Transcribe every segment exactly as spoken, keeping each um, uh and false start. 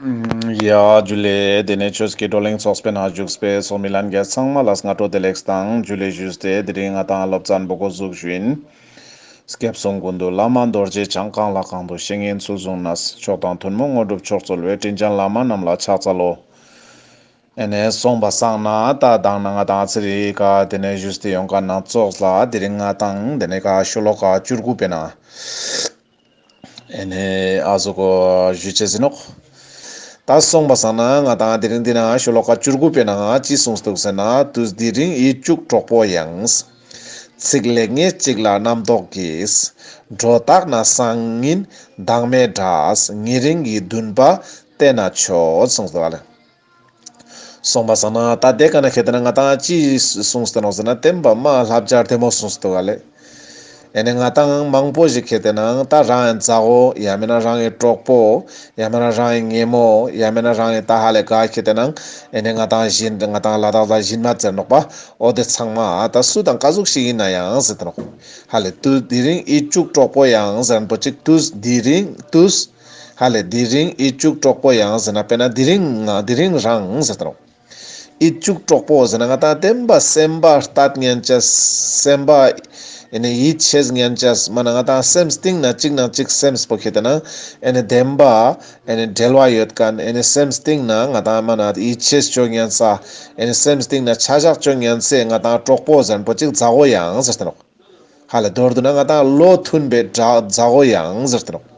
ཡ་ཇུ་ལེ། དེ་ནས་ཆོས་ཀྱི་བགྲོ་གླེང་ཚོགས་པའི་ནང་བཞུགས་པའི་ཚོགས་མི་ལྷན་རྒྱས་ཚང་མ་ལ་སྔ་དྲོ་བདེ་ལེགས་དང་ཇུ་ལེ་ཞུས་ཏེ། དེ་རིང་ང་ཏང་སློབ་ཚན་པོ་འགོ་འཛུགས་ཞུ་ཡིན། སྐྱབས་གསུམ་ཀུན་འདུས་བླ་མ་རྡོ་རྗེ་འཆང་། གང་ལ་གང་འདུལ་བཤེས་གཉེན་ཚུལ་བཟུང་ནས། མཆོག་དང་ཐུན་མོང་དངོས་གྲུབ་མཆོག་སྩོལ་བའི། དྲིན་ཅན་བླ་མ་རྣམས་ལ་ཕྱག་འཚལ་ལོ། ཨེ་ནས་སོང་པ་སང་ན་ད་དང་ན་ང་ཏང་ཚེ་རིང་ཀ་དེ་ནས་ཞུས་ཏེ་ཡོང་ཁན་ནང་ཙོགས་ལ་དེ་རིང་ང་ཏང་དེ་ནས་ཀ་ཤོ་ལོ་ཀ་བཅུ་དགུ་པའི་ནང་ཨེ་ནས་ཨ་ཟུག་གོ་ཞུ་ཅེས་ཡིན་ནོག། ད་སོང་པ་སང་ན་ང་ཏང་དེ་རིང་འདི་ན་ཤོ་ལོ་ཀ་བཅུ་དགུ་པའི་ནང་ཅི་གསུངས་འདུག་ཟེར་ན། དུས་དེ་རིང་ཡིད་གཅུགས་གྲོགས་པོ་ཡང་། ཚིག་ལེགས་ཉེས་གཅིག་ལ་རྣམ་རྟོག་གིས། སྒྲོ་བཏགས་ན་སང་ཉིན་བདག་མེད་འདྲ། ཉེ་རིང་གི་འདུན་པ་བསྟེན་ན་ཆོག་གསུངས་འདུག་ལེ། སོང་པ་སང་ན་ད་དེ་ཀ་ན་ཁེ་ཏེ་ན་ང་ཏང་ཅི་གསུངས་ཏེ་ནོག་ཟེར་ན། བསྟན་པ་མ་ལྷབ་སྦྱར་བདེ་མོ་གསུངས་ཏེ་ནོག་ལེ། ཨེ་ནས་ང་ཏང་མང་པོ་ཞིག་ཁེ་ཏེ་ན་ད་རང་ངི་མཛའ་བོ་ཡང་མེད་ན་རང་ངི་གྲོགས་པོ་ཡང་མེད་ན་རང་ངི་ཉེ་མོ་ཡང་མེད་ན་རང་ངི་ད་ཧ་ལས་ག་ཁེ་ཏེ་ན་ཨེ་ནས་ང་ཏང་ཞིན་ང་ཏང་ལ་དྭགས་ལ་ཞིན་མ་ཟེར་ནོག་པ། འོ་དེ་ཚང་མ་ད་སུ་དང་ག་ཟུག་ཞིག་ཡིན་ན་ཡང་ཟེར་ཏེ་ནོག། ཧ་ལས་དུས་དེ་རིང་ཡིད་གཅུགས་གྲོགས་པོ་ཡང་ཟེར་ན་པོ་ཅིག་དུས་དེ་རིང་དུས། ཧ་ལས་དེ་རིང་ཡིད་གཅུགས་གྲོགས་པོ་ཡང་ཟེར་ན་དཔེར་ན་དེ་རིང་ང་དེ་རིང་རང་ཟེར་ཏེ་ནོག། ཡིད་གཅུགས་གྲོགས་པོ་ཟེར་ན་ང་ཏང་བདེན་པ་སེམས་པ་གཏད་ཉན་ཅེས། སེམས་པ་ཨེ་ནས་ཡིད་ཆེས་ཉན་ཅེས། མ་ན་ང་ཏང་སེམས་གཏིང་ན་གཅིག་ན་གཅིག་སེམས་པོ་ཁེ་ཏེ་ན་ཨེ་ནས་བདེན་པ་ཨེ་ནས་འབྲེལ་བ་ཡོད་ཁན། ཨེ་ནས་སེམས་གཏིང་ན་ང་ཏང་མ་ན་ཡིད་ཆེས་ཅོ་ཉན་ས། ཨེ་ནས་སེམས་གཏིང་ན་ཆ་བཞག་ཅོ་ཉན་སའི་ང་ཏང་གྲོགས་པོ་ཟེར་ན་པོ་ཅིག་མཛའ་བོ་ཡང་ཟེར་ཏེ་ནོག། ཧ་ལས་མདོར་བསྡུ་ན་ང་ཏང་བློ་མཐུན་པའི་དགྲ་མཛའ་བོ་ཡང་ཟེར་ཏེ་ནོག།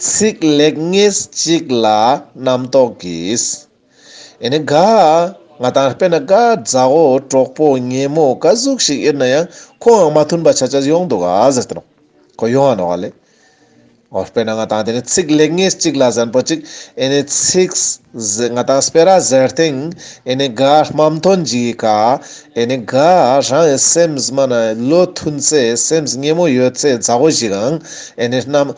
ཚིག་ལེགས་ཉེས་གཅིག་ལ་རྣམ་རྟོག་གིས། ཨེ་ནས་ག་ང་ཏང་དཔེར་ན་ག་མཛའ་བོ་གྲོགས་པོ་ཉེ་མོ་ག་ཟུག་ཞིག་ཡིན་ན་ཡང་ཁོའང་མ་མཐུན་པ་ཆ་ཆ་ཡོང་འདུག་ག་ཟེར་ཏེ་ནོག། ཁོ་ཡོང་ང་ནོག་ལེ། འོ་དཔེར་ན་ང་ཏང་དེ་ནས་ཚིག་ལེགས་ཉེས་གཅིག་ལ་ཟེར་ན་པོ་ཅིག་ཨེ་ནས་ཚིག་ང་ཏང་སྤེ་ར་ཟེར་སྟེང་ཨེ་ནས་ག་མ་མཐུན་ཅིག་ག་ཨེ་ནས་ག་རང་ངི་སེམས་མ་ན་བློ་མཐུན་སའི་སེམས་ཉེ་མོ་ཡོད་སའི་མཛའ་བོ་ཞིག་ཨང་ཨེ་ནས་རྣམ་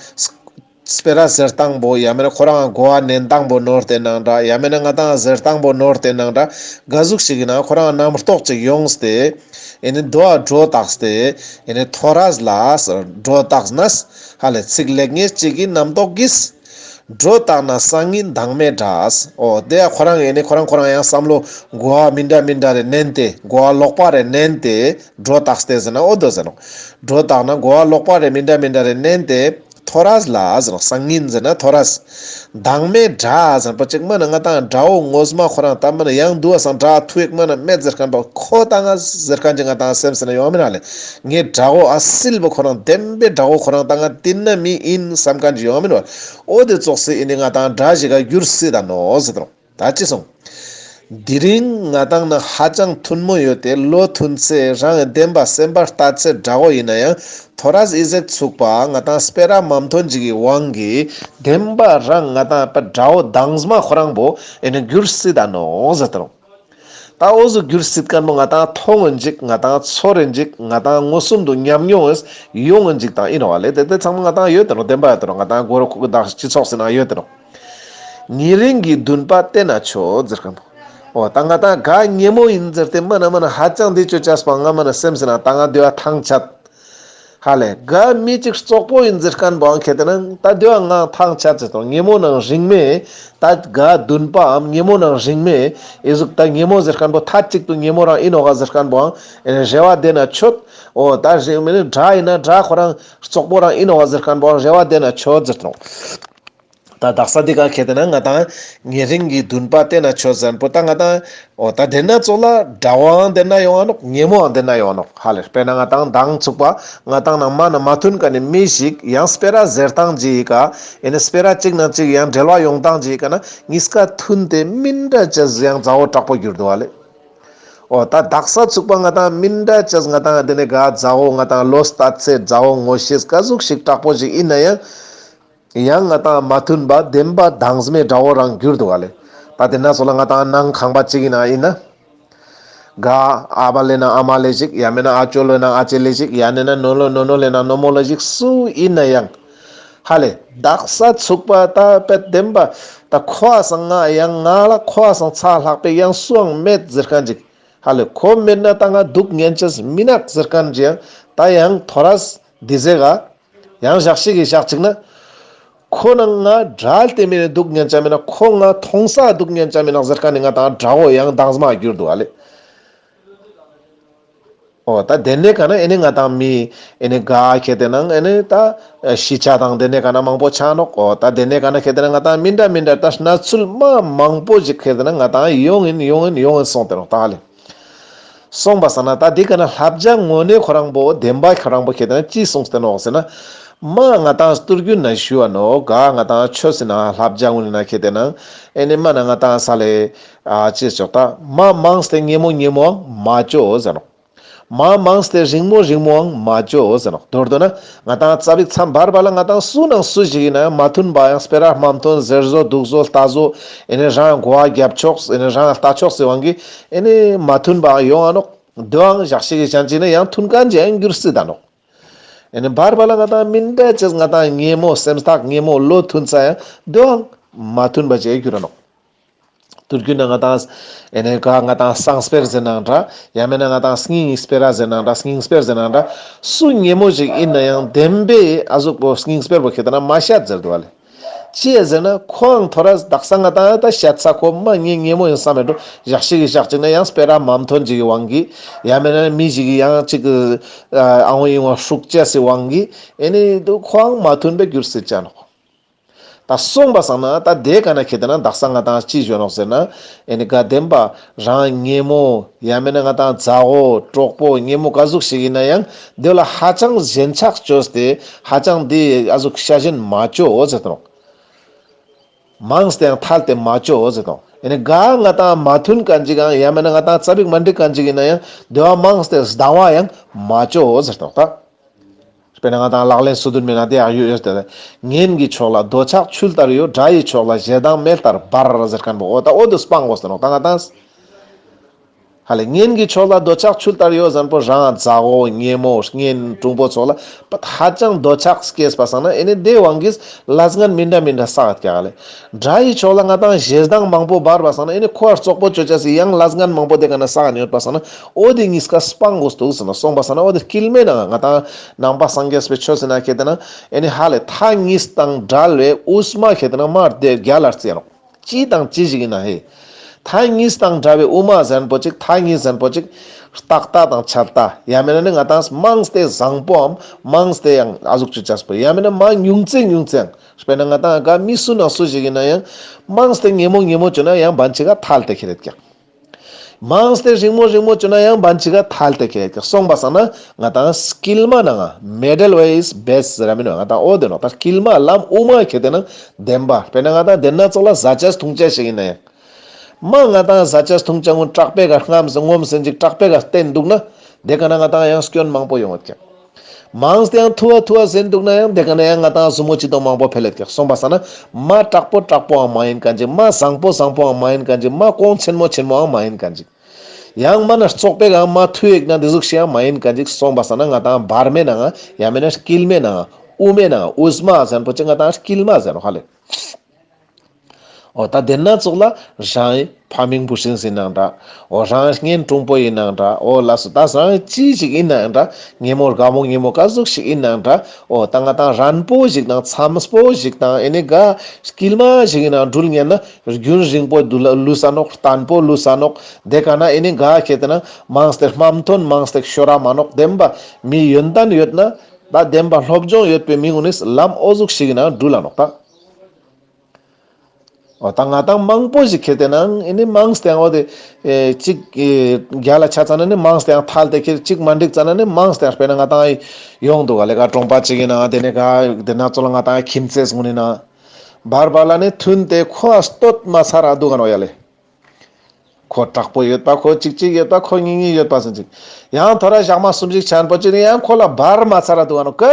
སྤེ་ར་ཟེར་སྟངས་པོ་ཡང་མེད་ན་ཁོ་རང་གོ་བ་ནན་སྟངས་པོ་ནོར་ཏེ་ནང་འདྲ། ཡང་མེད་ན་ང་ཏང་ཟེར་སྟངས་པོ་ནོར་ཏེ་ནང་འདྲ། ག་ཟུག་ཞིག་ཡིན་ན་ཁོ་རང་རྣམ་རྟོག་ཅིག་ཡོངས་ཏེ་ཨེ་ནི་དོ་བ་སྒྲོ་བཏགས་ཏེ་ཨེ་ནི་ཐོ་རས་ལ་སྒྲོ་བཏགས་ནས་ཧ་ལས་ཚིག་ལེགས་ཉེས་གཅིག་གི་རྣམ་རྟོག་གིས། སྒྲོ་བཏགས་ན་སང་ཉིན་བདག་མེད་འདྲ། འོ་དེ་ཡང་ཁོ་རང་ཨེ་ནི་ཁོ་རང་ཁོ་རང་ཡང་བསམ་བློ་གོ་བ་མི་འདྲ་མི་འདྲ་རེ་ནན་ཏེ་གོ་བ་ལོག་པ་རེ་ནན་ཏེ་སྒྲོ་བཏགས་ཏེ་ཟེར་ན་འོ་དོ་ཟེར་ནོག། སྒྲོ་བཏགས་ན་གོ་བ་ལོག་པ་རེ་མི་འདྲ་མི་འདྲ་རེ་ནན་ཏེ། ཐོ་རས་ལ་ཟེར་ནོག། སང་ཉིན་ཟེར་ན་ཐོ་རས། བདག་མེད་འདྲ་ཟེར་ན་པོ་ཅིག་མ་ན་ང་ཏང་དགྲ་བོ་ངོ་མ་ཁོ་རང་ད་མ་ན་ཡང་དུ་བ་སང་དགྲ་ཐུ་ཡེག་མ་ན་མེད་ཟེར་མཁན་པོ་ཁོ་ད་ང་ཟེར་མཁན་ཅིག་ང་ཏང་སེམས་སེ་ན་ཡོང་མིན་ཧ་ལེ། ངའི་དགྲ་བོ་ཨ་སིལ་བོ་ཁོ་རང་བདེན་པའི་དགྲ་བོ་ཁོ་རང་ད་ང་དེ་ན་མི་ཡིན་བསམ་མཁན་ཅིག་ཡོང་མིན་བ། འོ་དེ་ཙོགས་སེ་ཨེ་ནི་ང་ཏང་དགྲ་ཞིག་ག་འགྱུར་སྲིད་ད་ནོག་ཟེར་ནོག། ད་ཅི་སོང་། དེ་རིང་ང་ཏང་ན་ཧ་ཅང་མཐུན་མོ་ཡོད་དེ་བློ་མཐུན་ཚེ་རང་གི་བདེན་པ་སེམས་པ་ལྟ་ཚེ་དགྲ་བོ་ཡིན་ན་ཡང་ཐོ་རས་ཨི་ཟེག་ཚུགས་པ་ང་ཏང་སྤེ་ར་མ་མཐུན་ཅིག་གི་དབང་གིས་བདེན་པ་རང་ང་ཏང་པ་དགྲ་བོ་དང་མ་ཁོ་རང་པོ་ཨེ་ནི་འགྱུར་སྲིད་ད་ནོག་ཟེར་ཏེ་ནོག། ད་འོ་ཟུག་འགྱུར་སྲིད་མཁན་པོ་ང་ཏང་མཐོང་ངིན་ཅིག་ང་ཏང་ཚོར་རིན་ཅིག་ང་ཏང་མངོན་སུམ་དུ་ཉམས་མྱོང་ཡོང་ངིན་ཅིག་དང་ཡིན་ནོག་བ་ལེ། དེ་དེ་ཚང་མ་ང་ཏང་ཡོད་དེ་ནོག། བདེན་པ་ཡོད་དེ་ནོག། ང་ཏང་གོ་རུ་ཁུག་གི་དག་སྤྱི་ཚོགས་སི་ནང་ཡོད་དེ་ནོག། ཉེ་རིང་གི་འདུན་པ་བསྟེན་ན་ཆོག་ཟེར་མཁན་པོ། འོ་ད་ང་ཏང་ག་ཉེ་མོ་ཡིན་ཟེར་ཏེ་མ་ན་མ་ན་ཧ་ཅང་འདི་ཆོ་ཅས་པ་ང་མ་ན་སེམས་སེ་ན་ད་ང་འདི་བ་ཐང་ཆད། ཧ་ལེ་ག་མི་གཅིག་རྩོག་པོ་ཡིན་ཟེར་མཁན་པོའང་ཁེ་ཏེ་ན་ད་འདི་བ་ང་ཐང་ཆད་ཟེར་དང་ཉེ་མོ་ནང་རིང་མེ། ད་ག་འདུན་པའམ་ཉེ་མོ་ནང་རིང་མེ། ཨི་ཟུག་ད་ཉེ་མོ་ཟེར་མཁན་པོ་ཐད་གཅིག་ཏུ་ཉེ་མོ་རང་ཡིན་ནོག་ག་ཟེར་མཁན་པོའང་ཨེ་ནི་རེ་བ་བསྟེན་ན་ཆོག། འོ་ད་རིང་མེ་ནི་དགྲ་ཡིན་ན་དགྲ་ཁོ་རང་རྩོག་པོ་རང་ཡིན་ནོག་ག་ཟེར་མཁན་པོའང་རེ་བ་བསྟེན་ན་ཆོག་ཟེར་དང་། ད་དག་ས་འདི་ག་ཁེ་ཏེ་ན་ང་ཏང་ཉེ་རིང་གི་འདུན་པ་བསྟེན་ན་ཆོག་ཟེར་མཁན་པོ་ད་ང་ཏང་འོ་ད་དེ་ན་ཙོགས་ལ་དགྲ་བོའང་དེ་ན་ཡོང་ང་ནོག། ཉེ་མོའང་དེ་ན་ཡོང་ང་ནོག། ཧ་ལེ་དཔེར་ན་ང་ཏང་མདང་ཚུགས་པ་ང་ཏང་ནང་མ་ན་མ་མཐུན་མཁན་ནི་མི་ཞིག་ཡང་སྤེ་ར་ཟེར་སྟངས་ཅིག་ག་ཨེ་ནི་སྤེ་ར་གཅིག་ནང་གཅིག་ཡང་འབྲེལ་བ་ཡོང་སྟངས་ཅིག་ག་ན་གཉིས་ཀ་མཐུན་ཏེ་མི་འདྲ་ཅེས་ཡང་མཛའ་བོ་དྲག་པོ་གྱུར་འདུག་ཧ་ལེ། འོ་ད་དག་ས་ཚུགས་པ་ང་ཏང་མི་འདྲ་ཅེས་ང་ཏང་དེ་ནི་ག་མཛའ་བོ་ང་ཏང་བློ་ལྟ་ཚེ་མཛའ་བོ་ངོ་ཤེས་ག་ཟུག་ཞིག་དྲག་པོ་ཞིག་ཡིན་ན་ཡང་། ཡང་ང་ཏང་མ་མཐུན་པ་བདེན་པ་དང་མེད་དགྲ་བོ་རང་གྱུར་འདུག་ག་ལེ། ད་དེ་ན་ཙོགས་ལ་ང་ཏང་ནང་ཁང་པ་གཅིག་ཡིན་ན་ཡིན་ན། ག་ཨ་བ་ལེ་ན་ཨ་མ་ལེ་ཞིག་ཡང་མེད་ན་ཨ་ཅོ་ལེ་ན་ཨ་ཅེ་ལེ་ཞིག་ཡང་མེད་ན་ནོ་ལོ་ནོ་ནོ་ལེ་ན་ནོ་མོ་ལེ་ཞིག་སུ་ཡིན་ན་ཡང་། ཧ་ལེ་དག་ས་ཚུགས་པ་ད་པད་བདེན་པ་ད་ཁོ་ཨ་སང་ང་ཡང་ང་ལ་ཁོ་ཨ་སང་ཚ་ལྷག་པའི་ཡང་སུའང་མེད་ཟེར་མཁན་ཅིག། ཧ་ལེ་ཁོ་མེད་ན་ད་ང་འདུག་ཉན་ཅེས་མི་ནག་ཟེར་མཁན་ཅིག་ཡང་ད་ཡང་ཐོ་རས་འདི་ཟེ་ག་ཡང་ཞག་ཤིག་གི་ཞག་ཅིག་ན། ཁོ་ན་ང་བྲལ་ཏེ་མེད་ན་འདུག་ཉན་ཅ་མེད་ན། ཁོ་ང་མཐོང་ས་འདུག་ཉན་ཅ་མེད་ན་ཟེར་ཁན་ནི་ང་ཏང་དགྲ་བོ་ཡང་དྭངས་མ་གྱུར་འདུག་ཨ་ལེ། འོ་ད་དེ་ནེ་ཀ་ན་ཨེ་ནེ་ང་ཏང་མི་ཨེ་ནེ་ག་ཁེ་ཏེ་ན་ཨེ་ནེ་ད་ཤི་ཆ་དང་དེ་ནེ་ཀ་ན་མང་པོ་ཆ་ནོག། འོ་ད་དེ་ནེ་ཀ་ན་ཁེ་ཏེ་ན་ང་ཏང་མི་འདྲ་མི་འདྲ་ད་གནས་ཚུལ་མ་མང་པོ་ཞིག་ཁེ་ཏེ་ན་ང་ཏང་ཡོང་ཨིན་ཡོང་ཨིན་ཡོང་ཨིན་སོང་སྟེ་ནོག་ད་ཨ་ལེ། སོང་པ་སང་ན་ད་འདི་ཀ་ན་བསླབ་བྱ་དངོས་གནས་ཁོ་རང་པོ་བདེན་པ་ཁོ་རང་པོ་ཁེ་ཏེ་ན་ཅི་གསུངས་ཏེ་ནོག་ཟེར་ན། མ་ང་ཏང་སྟོད་རྒྱུན་ན་ཞུ་བ་ནོག་ག། ང་ཏང་ཆོས་སི་ན་བསླབ་བྱ་དངོས་གནས་ན་ཁེ་ཏེ་ན་ཨེ་ནེ་མ་ན་ང་ཏང་ས་ལེ་ཨ་ཅི་ཆོག་ད། མ་མངས་ཏེ་ཉེ་མོ་ཉེ་མོའང་མ་ཅོ་ཟེར་ནོག། མ་མངས་ཏེ་རིང་མོ་རིང་མོའང་མ་ཅོ་ཟེར་ནོག། མདོར་བསྡུ་ན་ང་ཏང་ཙ་པིག་མཚམས་བར་བར་ལ་ང་ཏང་སུ་ནང་སུ་ཞིག་ཨིན་ན་ཡང་མ་མཐུན་པ་ཡང་སྤེ་ར་མ་མཐུན་ཟེར་བཟོ་སྡུག་བཟོ་ལྟ་བཟོ་ཨེ་ནེ་རང་གོ་བ་རྒྱབ་ཕྱོགས་ཨེ་ནེ་རང་ལྟ་ཕྱོགས་སི་དབང་གིས་ཨེ་ནེ་མ་མཐུན་པའང་ཡོང་ང་ནོག། དེའང་ཞག་ཞིག་གི་ཅན་ཅིག་ན་ཡང་མཐུན་ཁན་ཅིག་ཡང་འགྱུར་སྲིད་ད་ནོག། ཨེ་ནེ་བར་བར་ལ་ང་ཏང་མི་འདྲ་ཅེས་ང་ཏང་ཉེ་མོ་སེམས་ཐག་ཉེ་མོ་བློ་མཐུན་ས་ཡང་དེའང་མ་མཐུན་པ་ཅིག་འགྱུར་ར་ནོག། དུར་རྒྱུན་ན་ང་ཏང་ཨེ་ནེ་ག་ང་ཏང་སང་སྤེར་ཟེར་ནའང་འདྲ། ཡང་མེད་ན་ང་ཏང་སྙིང་སྤེ་ར་ཟེར་ནའང་འདྲ། སྙིང་སྤེར་ཟེར་ནའང་འདྲ། སུ་ཉེ་མོ་ཞིག་ཨིན་ན་ཡང་བདེན་པའི་ཨ་ཟུག་པོ་སྙིང་སྤེར་པོ་ཁེ་ཏེ་ན་མ་བཤད་ཟེར་འདུག་བ་ལེ། ཅི་ཟེར་ན་ཁོའང་ཐོ་རས་དག་ས་ང་ཏང་ད་བཤད་ས་ཁོ་མ་ངའི་ཉེ་མོ་ཨིན་ས་མེད་འགྲོ། ཞག་ཞིག་གི་ཞག་ཅིག་ན་ཡང་སྤེ་ར་མ་མཐུན་ཅིག་གི་དབང་གིས་ཡང་མེད་ན་མི་ཞིག་གི་ཡང་ཅིག་ཨ་འོ་ཡིན་བ་ཧྲུག་ཅེས་སི་དབང་གིས་ཨེ་ནེ་དུ་ཁོའང་མ་མཐུན་པའི་འགྱུར་སྲིད་ཅ་ནོག། ད་སོང་པ་སང་ན་ད་དེ་ཀ་ན་ཁེ་ཏེ་ན་དག་ས་ང་ཏང་ཅི་ཞུ་ནོག་ཟེར་ན། ཨེ་ནེ་ག་བདེན་པ་རང་ཉེ་མོ་ཡང་མེད་ན་ང་ཏང་མཛའ་བོ་གྲོགས་པོ་ཉེ་མོ་ག་ཟུག་ཞིག་ཨིན་ན་ཡང་དེ་ལ་ཧ་ཅང་ཞེན་ཆགས་ཅོས་ཏེ་ཧ་ཅང་དེ་ཨ་ཟུག་ཤ་ཞེན་མ་ཅོ་འོ་ཟེར་ཏེ་ནོག། མངས་ཏེ་ཡང་ཐལ་ཏེ་མ་ཅོ་འོ་ཟེར་ཏེ་ནོག། ཨེ་ནེ་ག་ང་ཏང་མ་མཐུན་ཁན་ཅིག་ཡང་ཡང་མེད་ན་ང་ཏང་ཙ་པིག་མ་འགྲིག་ཁན་ཅིག་ཨིན་ན་ཡང་དེ་བ་མངས་ཏེ་སྡང་བ་ཡང་མ་ཅོ་འོ་ཟེར་ཏེ་ནོག་ད། དཔེར་ན་ང་ཏང་ལག་ལེན་སོ་བདུན་མའི་ནང་དེ་ཡང་ཡོད་ཡོད་དེ། གཉེན་གྱི་ཕྱོགས་ལ་འདོད་ཆགས་ཆུ་ལྟར་གཡོ། དགྲ་ཡི་ཕྱོགས་ལ་ཞེ་སྡང་མེ་ལྟར་འབར་ཟེར་ཁན་པོ་འོ་ད་འོ་དེ་སྤང་དགོས་ཟེར་ནོག་ད་ང་ཏང་། ཧ་ལེ་གཉེན་གྱི་ཕྱོགས་ལ་འདོད་ཆགས་ཆུ་ལྟར་གཡོ་ཟེར་ཁན་པོ་རང་མཛའ་བོ་ཉེ་མོ་གཉེན་དྲུང་པོ་ཚོགས་ལ་ཧ་ཅང་འདོད་ཆགས་སྐྱེས་པ་སང་ན་ཨེ་ནེ་དེ་དབང་གིས་ལས་ངན་མི་འདྲ་མི་འདྲ་བསགས་ཀྱག་ལེ། དགྲ་ཡི་ཕྱོགས་ལ་ང་ཏང་ཞེ་སྡང་མང་པོ་འབར་བ་སང་ན་ཨེ་ནེ་ཁོ་ཨ་རྩོག་པོ་ཅོ་ཅེས་སི་ཡང་ལས་ངན་མང་པོ་དེ་ཀ་ན་བསགས་ནི་ཡོད་པ་སང་ན་འོ་དེ་གཉིས་ཀ་སྤང་དགོས་འདུག་ཟེར་ན། སོང་པ་སང་ན་འོ་དེ་སྐྱིལ་མའི་ནང་ང་ཏང་ནང་པ་སངས་རྒྱས་པའི་ཆོས་ཟེར་ན་ཁེ་ཏེ་ན་ཨེ་ནེ་ཧ་ལེ་མཐའ་གཉིས་དང་བྲལ་བའི་དབུས་མ་ཁེ་ཏེ་ན་མར་དེ་རྒྱ་ལ་རྩི་ཡ་ནོག། ཅི་དང་ཅི་ཞིག་ཨིན་ན་ཧེ། མཐའ་གཉིས་དང་བྲལ་བའི་དབུ་མ་ཟེར་ཁན་པོ་ཅིག། མཐའ་གཉིས་ཟེར་ཁན་པོ་ཅིག། རྟག་ལྟ་དང་ཆད་ལྟ། ཡང་མེད་ན་ནི་ང་ཏང་མངས་ཏེ་བཟང་པོའམ་མངས་ཏེ་ཡང་ཨ་ཟུག་ཅོ་ཅེས་པོ། ཡང་མེད་ན་མ་ཉུང་ཙེ་ཉུང་ཙེའང་། དཔེར་ན་ང་ཏང་ག་མི་སུ་ན་སུ་ཞིག་ཨིན་ན་ཡང་མངས་ཏེ་ཉེ་མོ་ཉེ་མོ་ཅོ་ན་ཡང་བན་ཅིག་ག་ཐལ་ཏེ་ཁྱེར་ཡོད་ཀྱག། མངས་ཏེ་རིང་མོ་རིང་མོ་ཅོ་ན་ཡང་བན་ཅིག་ག་ཐལ་ཏེ་ཁྱེར་ཡོད་ཀྱག། སོང་པ་སང་ན་ང་ཏང་སྐྱིལ་མ་ནང་ང་། Middle way is best ཟེར་ར་མེན་ན། ང་ཏང་འོ་དེ་ནོག། ད་སྐྱིལ་མ་ལམ་དབུ་མ་ཁྱེར་ཏེ་ན་བདེན་པ། དཔེར་ན་ང་ཏང་དེ་ན་ཙོགས་ལ་ཟ་ཅེས་འཐུང་ཅེས་ཞིག་ཨིན་ན་ཡང་། མ་ང་ཏང་ཟ་ཅེས་འཐུང་ཅེས་ངོ་དྲག་པོའི་ཀ་རྔམ་སེ་ངོམ་སེ་ཅིག་དྲག་པོའི་ཀ་བསྟེན་འདུག་ན། དེ་ཀ་ན་ང་ཏང་ཡང་སྐྱོན་མང་པོ་ཡོང་ཡོད་ཀྱག། མངས་ཏེ་ཡང་ཐུ་བ་ཐུ་བ་ཟེར་འདུག་ན་ཡང་དེ་ཀ་ན་ཡང་ང་ཏང་ཟུར་མོ་ཅི་དང་མང་པོ་འཕེལ་ཡོད་ཀྱག། སོང་པ་སང་ན་མ་དྲག་པོ་དྲག་པོའང་མ་ཡིན་ཁན་ཅིག། མ་བཟང་པོ་བཟང་པོའང་མ་ཡིན་ཁན་ཅིག། མ་གོང་ཆེན་མོ་ཆེན་མོའང་མ་ཡིན་ཁན་ཅིག། ཡང་མ་ན་རྩོག་པོའི་ཀ་མ་ཐུ་ཡོད་ན་དེ་ཟུག་ཤིག་ཡང་མ་ཡིན་ཁན་ཅིག། སོང་པ་སང་ན་ང་ཏང་བར་མའི་ནང་ང་ཡང་མེན་ན་སྐྱིལ་མའི་ནང་ང་དབུ་མའི་ནང་ང་དབུས་མ་ཟེར་ཁན་པོ་ཅིག། ང་ཏང་སྐྱིལ་མ་ཟེར་ནོག་ཧ་ལེ། འོ་ད་དེ་ན་ཙོགས་ལ་རང་ངི་ཕ་མིང་བུ་སྲིང་ཨིན་ནའང་འདྲ། འོ་རང་ངི་གཉེན་དྲུང་པོ་ཨིན་ནའང་འདྲ། འོ་ལགས་སོ། ད་རང་ངི་ཅི་ཞིག་ཨིན་ནའང་འདྲ། ཉེ་མོ་དགའ་མོ་ཉེ་མོ་ག་ཟུག་ཞིག་ཨིན་ནའང་འདྲ། འོ་ད་ང་ཏང་རན་པོ་ཞིག་དང་འཚམས་པོ་ཞིག་དང་ཨེ་ནི་ག་སྐྱིལ་མ་ཞིག་ཨིན་ན་འགྲུལ་ཉན་ན་རྒྱུན་རིང་པོ་འདུག་ལ་ལུས་ས་ནོག། བརྟན་པོ་ལུས་ས་ནོག། དེ་ཀ་ན་ཨེ་ནི་ག་ཁྱེར་ཏེ་ན་མངས་ཏེ་མ་མཐུན་མངས་ཏེ་ཤོར་ར་མ་ནོག། བདེན་པ་མི་ཡོན་ཏན་ཡོད་ན་ད་བདེན་པ་སློབ་སྦྱོང་ཡོད་པའི་མི་ངོ་ནི་ལམ་འོ་ཟུག་ཞིག་ཨིན་ན་འགྲུལ་ལ་ནོག་ད། འོ་ད་ང་ཏང་མང་པོ་ཞིག་ཁྱེར་ཏེ་ན་ཨེ་ནི་མངས་ཏེ་ཡང་འོ་དེ་ཨེ་གཅིག་ཨེ་རྒྱ་ལ་ཆ་ཙ་ན་ནི་མངས་ཏེ་ཡང་ཐལ་ཏེ་ཁྱེར། གཅིག་མ་འགྲིག་ཙ་ན་ནི་མངས་ཏེ་ཡང་། དཔེར་ན་ང་ཏང་ཡོང་འདུག་ག་ལེ། ག་གྲོང་པ་ཅིག་ཨིན་ན་དེ་ནི་ག་དེ་ན་ཙོགས་ལ་ང་ཏང་ཁྱིམ་མཚེས་ངོ་ནི་ན་བར་བར་ལ་ནི་མཐུན་ཏེ་ཁོ་ཨ་སྟོད་མ་ཚར་ར་འདུག་ག་ནོག་ཡ་ལེ། ཁོ་དྲག་པོ་ཡོད་པ། ཁོ་ཅིག་ཅིག་ཡོད་པ། ཁོ་ཉིག་ཉིག་ཡོད་པ་ཟེར་ཅིག། ཡང་ཐོ་རས་ཞག་མ་གསུམ་ཅིག་ཆ་ན་པོ་ཅིག་ནི་ཡང་ཁོ་ལ་བར་མ་ཚར་ར་འདུག་ག་ནོག། ག་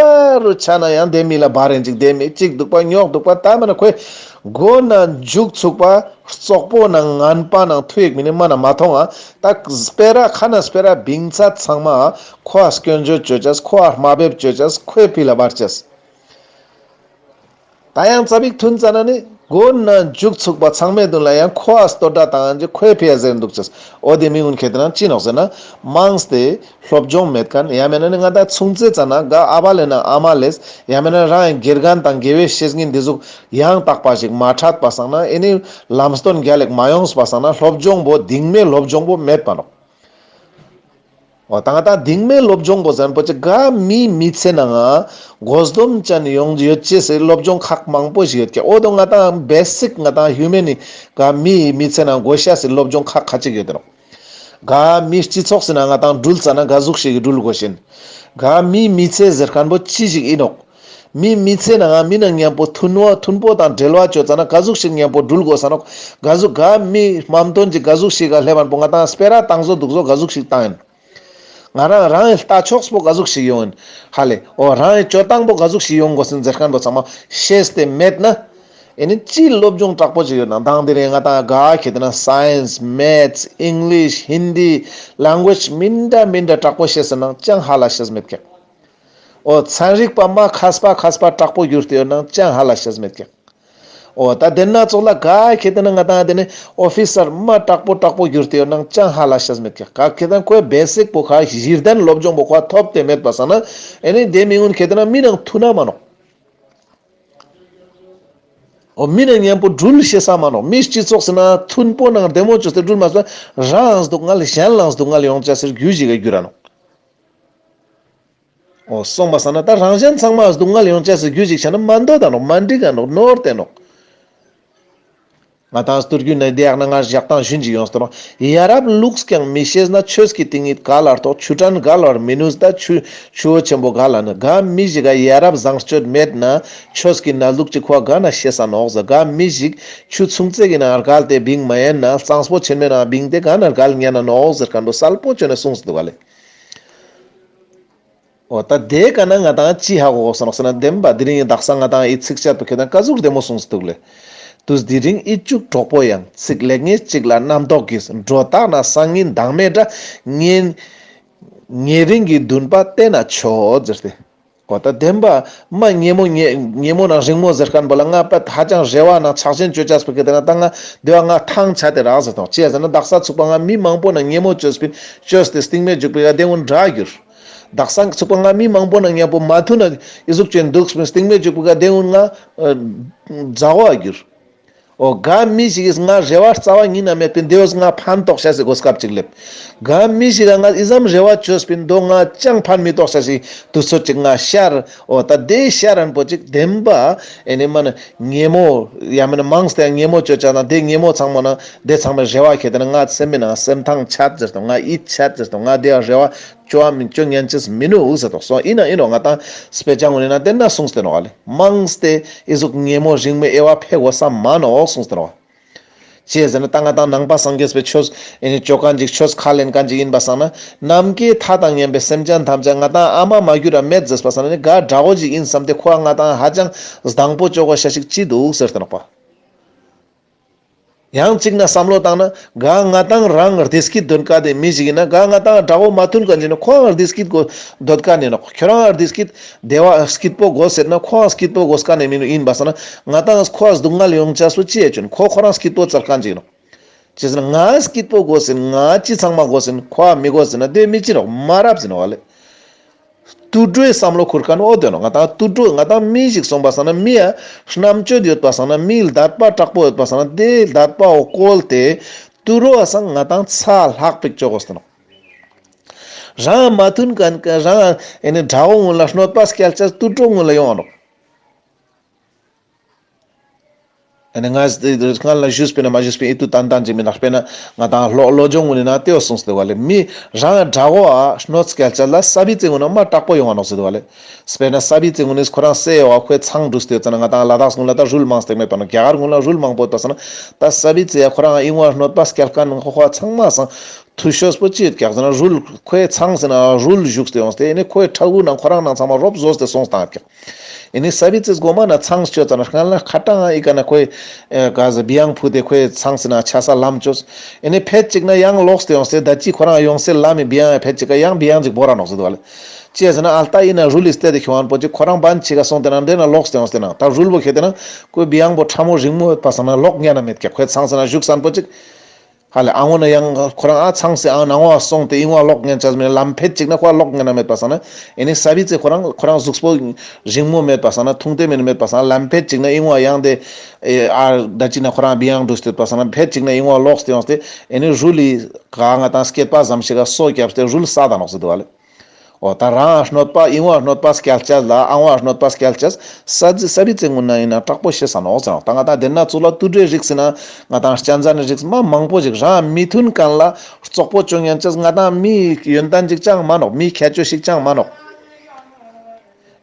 རུ་ཆ་ན་ཡང་དེ་མི་ལ་བར་ཨིན་ཅིག། དེ་མི་ཅིག་འདུག་པ་ཉོག་འདུག་པ་ད་མ་ན་ཁོའི་མགོ་ན་མཇུག་ཚུགས་པ་རྩོག་པོ་ནང་ངན་པ་ནང་ཐུ་ཡིག་མི་ནི་མ་ན་མ་མཐོང་ང་། ད་སྤེ་ར་ཁ་ན་སྤེ་ར་བིང་ཚད་ཚང་མ་ཁོ་ཨ་སྐྱོན་བརྗོད་ཅོ་ཅེས། ཁོ་ཨ་དམའ་འབེབས་ཅོ་ཅེས། ཁོའི་ཕི་ལ་བར་ཅེས། ད་ཡང་ཙ་པིག་ཐུན་ཙ་ན་ནི་མགོ་ནས་མཇུག་ཚུགས་པ་ཚང་མའི་དོན་ལ་ཡང་ཁོ་ཨ་སྟོད་སྒྲ་བཏང་ཡང་ཅི་ཁོའི་ཕི་ཡ་ཟེར་འདུག་ཅེས། འོ་དེ་མི་ཀུན་ཁེ་ཏེ་ན་ཅི་ནོག་ཟེར་ན་མངས་ཏེ་སློབ་སྦྱོང་མེད་མཁན། ཡང་མེད་ན་ནི་ང་ད་ཆུང་ཙེ་ཙ་ན་ག་ཨ་བ་ལེ་ན་ཨ་མ་ལེས། ཡང་མེད་ན་རང་ཡང་དགེ་རྒན་དང་དགེ་བའི་བཤེས་གཉེན་འདི་ཟུག་ཡང་དག་པ་ཞིག་མ་འཕྲད་པ་སང་ན་ཨེ་ནི་ལམ་སྟོན་རྒྱལ་ལེགས་མ་ཡོངས་པ་སང་ན་སློབ་སྦྱོང་པོ་གདིང་མའི་སློབ་སྦྱོང་པོ་མེད་པ་ནོག། འོ་ད་ང་ད་གདིང་མའི་སློབ་སྦྱོང་པོ་ཟེར་ན་པོ་ཅིག་ག་མིའི་མི་ཚེ་ནང་ང་དགོས་འདོམས་ཅན་ཡོང་ཡོད་ཅེས་སི་སློབ་སྦྱོང་ཁག་མང་པོ་ཞིག་ཡོད་ཀྱག། འོ་དོ་ང་ད་བེ་སིག་ང་ད་ཧིའུ་མན་ནི་ག་མིའི་མི་ཚེ་ནང་དགོས་ཤེས་སི་སློབ་སྦྱོང་ཁག་ཁ་ཅིག་ཡོད་དེ་ནོག། ག་མི་སྤྱི་ཚོགས་སི་ནང་ང་ད་འགྲུལ་ཙ་ན་ག་ཟུག་ཞིག་གི་འགྲུལ་དགོས་ཤེས། ག་མིའི་མི་ཚེ་ཟེར་མཁན་པོ་ཅི་ཞིག་ཡིན་ནོག། མི་མི་ཚེ་ནང་ང་མི་ནང་མཉམ་པོ་མཐུན་པོ་མཐུན་པོ་དང་འབྲེལ་བ་ཅོ་ཙ་ན་ག་ཟུག་ཞིག་མཉམ་པོ་འགྲུལ་དགོས་ས་ནོག། ག་ཟུག་ག་མི་དམའ་མཐོན་གྱི་ག་ཟུག་ཞིག་ག་སླེབས་མཁན་པོ་ང་ད་སྤེ་ར་བཏང་བཟོ་འདུག་བཟོ་ག་ཟུག་ཞིག་བཏང་ཡིན། ང་རང་རང་ལྟ་ཕྱོགས་པོ་ག་ཟུག་ཞིག་ཡོང་ཡིན། ཧ་ལེ། འོ་རང་ཡི་སྤྱོད་སྟངས་པོ་ག་ཟུག་ཞིག་ཡོང་དགོས་ཟེར་མཁན་པོ་ཚང་མ་ཤེས་ཏེ་མེད་ན། ཨེ་ནི་ཅི་སློབ་སྦྱོང་དྲག་པོ་ཞིག་ཡོད་ན་དང་དེ་རིང་ང་ད་ག་ཁེ་ཏེ་ན་science, maths, English, Hindi language མི་འདྲ་མི་འདྲ་དྲག་པོ་ཤེས་ཟེར་ན་ཅང་ཧ་ལ་ཤེས་མེད་ཀྱག། འོ་ཚན་རིག་པ་མ་མཁས་པ་མཁས་པ་དྲག་པོ་གྱུར་ཏེ་ཡོད་ན་ཅང་ཧ་ལ་ཤེས་མེད་ཀྱག། འོ་ད་དེ་ན་ཙོགས་ལ་ག་ཁེ་ཏེ་ན་ང་ད་དེ་ནི་ཨོ་ཕི་སར་མ་དྲག་པོ་དྲག་པོ་གྱུར་ཏེ་ཡོད་ན་ཅང་ཧ་ལ་ཤེས་མེད་ཀྱག། ག་ཁེ་ཏེ་ན་ཁོའི་བེ་སིག་པོ་ཁ་གཞི་རྟེན་སློབ་སྦྱོང་པོ་ཁོ་ཐོབ་སྟེ་མེད་པ་སང་ན་ཨེ་ནི་དེ་མི་ཀུན་ཁེ་ཏེ་ན་མི་ནང་མཐུན་ན་མ་ནོག། འོ་མི་ནང་མཉམ་པོ་འགྲུལ་ཤེས་ས་མ་ནོག། མི་སྤྱི་ཚོགས་སི་ནང་མཐུན་པོ་ནང་བདེ་མོ་ཅོས་ཏེ་འགྲུལ་མ་སོང་རང་སྡུག་བསྔལ་གཞན་ལའང་སྡུག་བསྔལ་ཡོང་ཅེས་སི་རྒྱུ་ཞིག་ག་འགྱུར་ར་ནོག། འོ་སོང་པ་སང་ན་ད་རང་གཞན་ཚང་མ་སྡུག་བསྔལ་ཡོང་ཅེས་སི་རྒྱུ་ཞིག་ཆ་ན་མ་འདོད་ད་ནོག། མ་འགྲིག་ག་ནོག། ནོར་ཏེ་ནོག། ང་ཏང་སྟོད་རྒྱུད་ནས་དེ་ཡག་ན་ང་ཞག་དང་ཞུན་ཅིག་ཡོངས་ཏེ་ནོག། ཡ་རབས་ལུགས་ཀྱང་མི་ཤེས་ན། ཆོས་ཀྱི་སྟེང་ཉིད་ག་ལ་རྟོགས། ཆུ་གྲང་ག་ལ་བར་མི་ནུས་ད། ཆུ་ཆུ་བོ་ཆེན་པོ་ག་ལ་ནི། ག་མི་ཞིག་ག་ཡ་རབས་བཟང་སྤྱོད་མེད་ན། ཆོས་ཀྱི་གནས་ལུགས་ཅིག་ཁོ་ག་ན་ཤེས་ས་ནོག་ཟེར། ག་མི་ཞིག་ཆུ་ཆུང་ཙེ་གི་ནང་བརྒལ་ཏེ་བིང་མ་ཉན་ན། གཙང་པོ་ཆེན་མོའི་ནང་བིང་སྟེ་ག་ན་བརྒལ་ཉན་ན་ནོག་ཟེར་མཁན་པོ་གསལ་པོ་བཅོས་ནས་གསུངས་ཏེ་འདུག་ག་ལེ། འོ་ད་དེ་ཀ་ན་ང་ཏང་ཅི་ཧ་གོ་དགོས་ནོག་ཟེར་ན། བདེན་པ་དེ་རིང་ཡི་དག་ས་ང་ཏང་ཡི་ཚིགས་བཅད་པོ་ཁྱེད་དང་ཀ་ཟུག་བདེ་མོ་གསུངས་ཏེ་འདུག་ལེ། དུས་དེ་རིང་ཨི་ཅུག་གྲོགས་པོ་ཡང་། ཚིག་ལེགས་ཉེས་གཅིག་ལ་རྣམ་རྟོག་གིས། སྒྲོ་བཏགས་ན་སང་ཉིན་དང་མེད་འདྲ། ཉེ་ཉེ་རིང་གི་འདུན་པ་བསྟེན་ན་ཆོག་ཟེར་ཏེ། འོ་ད་བདེན་པ་མ་ཉེ་མོ་ཉེ་ཉེ་མོ་ནང་རིང་མོ་ཟེར་མཁན་པོ་ལ་ང་པད་ཧ་ཅང་རེ་བ་ནང་ཆགས་ཞེན་བཅོ་ཅེས་པོ་ཁྱེད་དང་ད་ང་དེ་བ་ང་ཐང་ཆད་དེ་རག་ཟེར་དང་། ཅི་ཡ་ཟེར་ན་དག་ས་ཚུག་པ་ང་མི་མང་པོ་ནང་ཉེ་མོ་བཅོས་པིན་བཅོས་ཏེ་སྟིང་མའི་མཇུག་པའི་ཀ་དེ་འུན་དྲག་གྱུར། དག་ས་ཚུག་པ་ང་མི་མང་པོ་ནང་མཉམ་པོ་མ་མཐུན་ན་ཨི་ཟུག་ཅན་འདུག་སྤིན་སྟིང་མའི་མཇུག་པའི་ཀ་དེ་འུན་ང་ཛ་བ་གྱུར། འོ་ག་མི་ཞིག་གིས་ང་རེ་བ་རྩ་བ་ཉིད་ནས་མེད་པིན་དེ་བས་ང་ཕན་ཐོགས་ཤེས་སི་གོ་སྐབས་ཅིག་སླེབས། ག་མི་ཞིག་ག་ང་ཨི་ཙམ་རེ་བ་བཅོས་པིན་དོ་ང་ཅང་ཕན་མི་ཐོགས་ཤེས་སི་དུས་ཚོད་ཅིག་ང་ཤར། འོ་ད་དེ་ཤར་རན་པོ་ཅིག་བདེན་པ་ཨེ་ནི་མ་ན་ཉེ་མོ་ཡ་མ་ན་མངས་ཏེ་ཉེ་མོ་བཅོ་ཅེས་དང་དེ་ཉེ་མོ་ཚང་མ་ན་དེ་ཚང་མའི་རེ་བ་ཁྱེད་དེ་ན་ང་སེམས་མི་ནང་སེམས་ཐང་ཆད་ཟེར་དང་ང་ཡིད་ཆད་ཟེར་དང་ང་དེ་ཡང་རེ་བ་བཅོ་བ་མི་བཅོ་ཉན་ཅེས་མི་ནུག་ཟེར་དང་སོང་། ཨིན་ན་ཨིན་ནོག་ང་ཏང་སྤེ་ཆ་ངུན་ན་དེ་ན་གསུངས་ཏེ་ནོག་ཨ་ལེ། མངས་ཏེ་ཨི་ཟུག་ཉེ་མོ་རིང་མོའི་དབྱེ་བ་ཕེ་དགོས་ས་མ་ནོག་གསུངས་ཏེ་ནོག། ཅི་ཟེར་ན་ད་ང་ཏང་ནང་པ་སངས་རྒྱས་པའི་ཆོས་ཨེ་ནི་བཅོ་མཁན་ཅིག་ཆོས་ཁས་ལེན་མཁན་ཅིག་ཡིན་པ་སང་ན་ནམ་མཁའི་མཐའ་དང་མཉམ་པའི་སེམས་ཅན་ཐམས་ཅད་ང་ཏང་ཨ་མ་མ་གྱུར་ར་མེད་ཟེར་པ་སང་ན་ནི་ག་དྲག་པོ་ཅིག་ཡིན་བསམ་སྟེ་ཁོ་ང་ཏང་ཧ་ཅང་སྡང་པོ་བཅོ་དགོས་ཤེས་ཤིག་ཅི་འདུག་ཟེར་ཏེ་ནོག་པ། ཡང་གཅིག་ན་བསམ་བློ་བཏང་ན་ག་ང་ཏང་རང་བདེ་སྐྱིད་འདོད་མཁན་དེ་མི་ཞིག་ཡིན་ན་ག་ང་ཏང་དགྲ་བོ་མ་མཐུན་མཁན་ཅིག་ན་ཁོ་རང་བདེ་སྐྱིད་དགོས་འདོད་མཁན་ཡིན་ནོག། ཁྱོད་རང་བདེ་སྐྱིད་བདེ་བ་སྐྱིད་པོ་དགོས་ཟེར་ན་ཁོ་རང་སྐྱིད་པོ་དགོས་མཁན་ནི་མི་ཡིན་པ་སང་ན་ང་ཏང་ཁོ་སྡུག་བསྔལ་ཡོང་ཅེས་སུ་ཅི་ཡ་ཅུན་ཁོ་ཁོ་རང་སྐྱིད་པོ་བཙལ་མཁན་ཅིག་ཡིན་ནོག། ཅི་ཟེར་ན་ང་སྐྱིད་པོ་དགོས་ཟེར་ན་ང་ཅི་ཚང་མ་དགོས་ཟེར་ན་ཁོ་མི་དགོས་ཟེར་ན་དེ་མི་ཅི་ནོག་མ་རབས་ཟེར་ནོག་ཨ་ལེ། དུད་འགྲོའི་བསམ་བློ་ཁུར་མཁན་འོ་དེ་ནོག། ང་ཏང་དུད་འགྲོ་ང་ཏང་མི་ཞིག་སོང་པ་སང་ན་མི་ཡ་རྣམ་དཔྱོད་ཡོད་པ་སང་ན་མི་ལ་དད་པ་དྲག་པོ་ཡོད་པ་སང་ན་དེ་ལ་དད་པ་འོ་བཀོལ་ཏེ་དུད་འགྲོ་བ་སང་ང་ཏང་ཚ་ལྷག་པིག་བཅོ་དགོས་ཟེར་ནོག། རང་མ་མཐུན་མཁན་རང་ཨེ་ནི་དགྲ་བོ་ངུན་ལ་གནོད་པ་སྐྱལ་ཅེས་དུད་འགྲོ་ངུན་ལ་ཡོང་ང་ནོག། ཨ་ནི་ང་སྔན་ལ་ཞུས་པིན་ན་མ་ཞུས་པིན་ཨི་ཏུ་ཏན་ཏན་ཅིག་མིན་ན་དཔེར་ན་ང་ཏང་བློ་བློ་སྦྱོང་ངུན་ནི་ན་ཏེའོ་གསུངས་ཏེ་བ་ལེ། མི་རང་དགྲ་བོ་ཨ་གནོད་སྐྱལ་ཅེས་ལ་ས་བི་ཙེ་ངུན་ན་མ་དྲག་པོ་ཡོང་ང་ནོག་ཟེར་དུ་བ་ལེ། དཔེར་ན་ས་བི་ཙེ་ངུན་ནི་ཁོ་རང་སེ་ཡོ་ཨ་ཁོའི་ཚང་འདྲུས་ཏེ་ཡོད་ཙ་ན་ང་ཏང་ལ་དྭགས་ངུན་ལ་ད་རུལ་མང་སྟེ་མེད་པ་ནོག། རྒྱ་གར་ངུན་ལ་རུལ་མང་པོ་ཡོད་པ་སང་ན་ད་ས་བི་ཙེ་ཡ་ཁོ་རང་ཨི་ངོ་གནོད་པ་སྐྱལ་མཁན་ཁོ་ཁོ་ཚང་མ་སང་ཐུ་ཤོས་པོ་ཅི་ཡོད་ཀྱག་ཟེར་ན་རུལ་ཁོའི་ཚང་ཟེར་ན་རུལ་ཞུགས་ཏེ་ཡོངས་ཏེ་ཨེ་ནི་ཁོའི་ཕྲུ་གུ་ནང་ཁོ་རང་ནང་ཚང་མ་རོབ་བཟོས་ཏེ་སོང་སྟེ་ཡོད་ཀྱག། ཨེ་ནི་ས་བི་ཙེས་གོ་མ་ན་ཚང་སྤྱོད་ཙ་ན་སྔན་ལ་ཁ་ཏང་ཨི་ཀ་ན་ཁོའི་ཨེ་ག་ཟེ་བི་ཡང་ཕུ་ཏེ་ཁོའི་ཚང་ཟེར་ན་ཆ་ས་ལམ་བཅོས། ཨེ་ནི་ཕེད་ཅིག་ན་ཡང་ལོག་སྟེ་ཡོངས་ཏེ་ད་ཅི་ཁོ་རང་ཡོང་སའི་ལམ་མི་བི་ཡང་ཕེད་ཅིག་ག་ཡང་བི་ཡང་ཅིག་བོར་ར་ནོག་ཟེར་དུ་བ་ལེ། ཅི་ཟེར་ན་ཨལ་ཏ་ཨིན་ན་རུལ་ལི་སྟེ་དེ་ཁྱོང་ཨན་པོ་ཅིག་ཁོ་རང་བན་ཅིག་ག་སོང་སྟེ་ན་འདྲེ་ན་ལོག་སྟེ་ཡོང་སྟེ་ན་ད་རུལ་བོ་ཁེ་ཏེ་ན་ཁོའི་བི་ཡང་པོ་ཕྲ་མོ་རིང་མོ་ཡོད་པ་སང་ན་ལོག་ཉན་ན་མེད་ཀྱག་ཁོའི་ཚང་ས་ན་བཞུགས་ས་ཨན་པོ་ཅིག་ཧ་ལེ་ཨ་ངོ་ན་ཡང་ཁོ་རང་ཨ་ཚང་སེ་ཨ་ནང་བ་སོང་སྟེ་ཨིན་བ་ལོག་ཉན་ཅས་མེད་ལམ་ཕེད་ཅིག་ན་ཁོ་ལོག་ཉན་ན་མེད་པ་སང་ན་ཨེ་ནི་ས་བི་ཙེ་ཁོ་རང་ཁོ་རང་གཟུགས་པོ་རིང་མོ་མེད་པ་སང་ན་ཐུང་ཏེ་མེད་མེད་པ་སང་ན་ལམ་ཕེད་ཅིག་ན་ཨིན་བ་ཡང་དེ་ཨ་ད་ཅི་ན་ཁོ་རང་བི་ཡང་འདུག་སྟེ་པ་སང་ན་ཕེད་ཅིག་ན་ཨིན་བ་ལོག་སྟེ་ཡོང་སྟེ་ཨེ་ནི་རུལ་ལི་ག་ང་དང་སྐེད་པ་ཙམ་ཞིག་ག་སོ་རྒྱབ་སྟེ་རུལ་ས་ད་ནོག་ཟེར་འདུག་བ་ལེ། འོ་ད་རང་གནོད་པ་ཨིན་བ་གནོད་པ་སྐྱལ་ཅས་ལ་ཨང་བ་གནོད་པ་སྐྱལ་ཅས་ས་ས་བི་ཙེ་ངུ་ན་ཨིན་ན་དྲག་པོ་ཤེས་ས་ནོག་ཟེར་ནོག་ད་ང་དང་དེ་ན་ཚུ་ལ་དུད་འགྲོའི་རིགས་ཟེར་ན་ང་དང་གཅན་གཟན་རིགས་མ་མང་པོ་ཞིག་རང་མི་མཐུན་མཁན་ལ་བཙོག་པོ་ཅོ་ཉན་ཅས་ང་དང་མི་ཡོན་ཏན་ཅིག་ཅང་མ་ནོག་མི་ཁྱད་ཆོས་ཤིག་ཅང་མ་ནོག་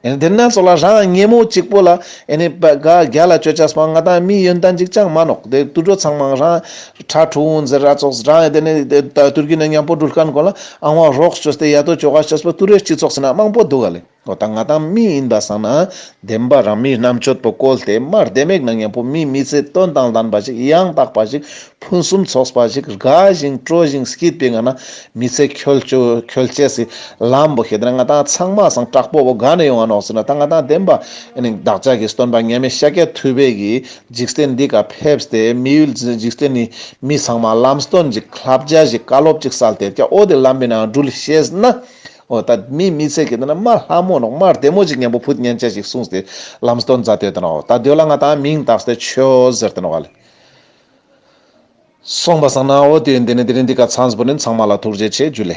ཨེ་ནི་དེ་ན་ཚོ་ལ་རང་ཉེ་མོ་གཅིག་པོ་ལ་ཨེ་ནི་ག་རྒྱལ་ལ་ཅོ་ཅས་པ་ང་དང་མི་ཡོན་ཏན་ཅིག་ཅང་མ་ནོག་དེ་དུད་འགྲོ་ཚང་མ་རང་ཁྲ་ཁྲུ་འུན་ཟེར་ར་ཙོགས་རང་དེ་ནི་དེ་ད་དུར་གི་ན་མཉམ་པོ་འགྲུལ་མཁན་ཀོ་ལ་ཨང་བ་རོགས་ཅོས་ཏེ་ཡ་དོ་ཅོ་ག་ཅོས་པ་དུད་འགྲོའི་སྤྱི་ཚོགས་ཟེར་ན་མང་པོ་འདུག་ག་ལེ། འོ་ད་ང་དང་མི་ཨིན་པ་སང་ན་བདེན་པ་རང་མི་རྣམ་དཔྱོད་པོ་བཀོལ་ཏེ་མ་བདེ་མེད་ན་མཉམ་པོ་མི་མི་ཚེ་དོན་དང་ལྡན་པ་ཞིག་ཡང་དག་པ་ཞིག་ཕུན་སུམ་ཚོགས་པ་ཞིག་དགའ་ཞིང་སྤྲོ་ཞིང་སྐྱིད་པའི་ངང་ན་མི་ཚེ་འཁྱོལ་ཅོ་འཁྱོལ་ཅེས་སི་ལམ་པོ་ཁེ་ཏེ་ན་ང་དང་ཚང་མ་སང་དྲག་པོ་བོ་ག་ནས་ཡོང་ང་ནོག་ཟེར་ན་ད་ང་དང་བདེན་པ་ཨེ་ནི་བདག་ཅག་གི་སྟོན་པ་མཉམ་མེད་ཤཱཀྱ་ཐུབ་པའི་གི་འཇིག་རྟེན་འདི་ཀ་ཕེབས་ཏེ་མི་ཡུལ་འཇིག་རྟེན་ནི་མི་ཚང་མ་ལམ་སྟོན་ཅིག་བསླབ་བྱ་ཞིག་བཀའ་སློབ་ཅིག་སལ་ཏེ་ཀྱ་འོ་དེ་ལམ་པའི་ནང་འགྲུལ་ཤེས་ན། འོ་ད་མི་མི་ཚེ་གི་དེ་ན་མ་ལྷ་མོ་ནོག་མ་བདེ་མོ་ཅིག་མཉམ་པོ་ཕུད་ཉན་ཅ་ཞིག་གསུངས་ཏེ་ལམ་སྟོན་མཛད་དེ་ཡོད་ནོག་ད་དེ་ལ་ང་དང་མིང་བཏགས་ཏེ་ཆོས་ཟེར་ཏེ་ནོག་ལེ། སོང་པ་སང་ན་འོ་དེ་འདི་ནི་དེ་རིང་འདི་ཀ་ཚང་པོ་ནི་ཚང་མ་ལ་ཐུགས་རྗེ་ཆེ་ཇུ་ལེ།